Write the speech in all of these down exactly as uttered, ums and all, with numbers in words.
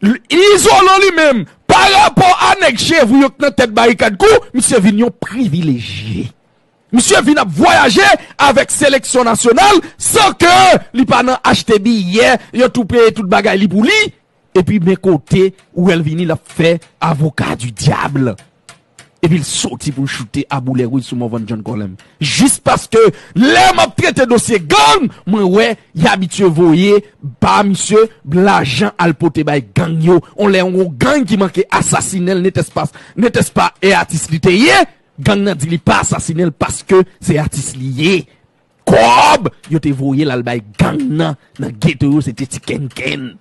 Izolan li menm, pa rapò a nèg chevri yo k nan tèt Barikad Kou, misye vin yon privilejye. Misye vin ap vwayaje avèk seleksyon nasyonal san ke li pa nan achte biyè, yo tou peye tout bagay li pou li. Epi men kote ou wè l vini, l ap fè avoka di dyab. Epi l soti pou l choute a boulè wouj sou Morvan John Colem. Jis paske lè m ap trete dosye gang, mwen wè y abitye voye pa misye lajan al pote bay gang yo. On lè yon gang ki manke asasinen l, netèspa, netèspa e atis li te ye, gang nan di li pa asasinen l paske se atis li ye. Kòb yo te voye l al bay gang nan, nan geto yo, se te ti kenken.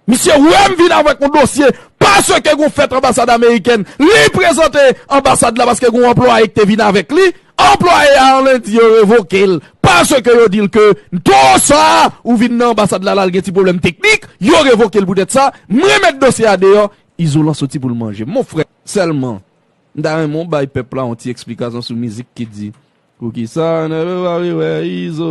Misye wè m vin avèk yon dosye, paske gon fèt anbasad amerikèn, li prezante anbasad la paske gon anplwaye ki te vin avèk li, anplwaye a an lendi yo revoke l, paske yo di l ke do sa ou vin nan anbasad la, la l gen ti pwoblèm teknik, yo revoke l poutèt sa, m remèt dosye a deyò, Izolan soti pou l manje. Mon frè, sèlman, m ta renmen w bay pèp la yon ti eksplikasyon sou mizik ki di, poukisa nèg yo pa vle wè Izo?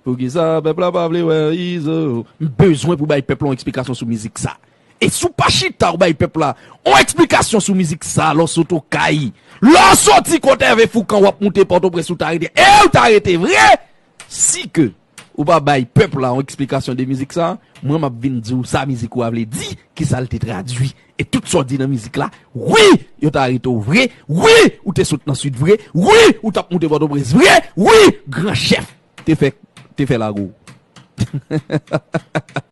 Poukisa pèp la pa vle wè Izo? M bezwen pou bay pèp la yon eksplikasyon sou mizik sa. E si w pa chita w bay pèp la yon eksplikasyon sou mizik sa, lè w sot Okay, lè w soti kot Ève Foukan, w ap moute Pòtoprens, ou ta rete. E ou ta rete vre! Si ke ou pa bay pèp la yon eksplikasyon de mizik sa, mwen m ap vin di w sa mizik ou a vle di, kisa l te tradui. E tout sa w di nan mizik la, wi, yo ta rete w vre, wi, ou te sot nan Sid vre, wi, ou t ap moute Pòtoprens vre, wi, gran chèf te fè, te fè lago w.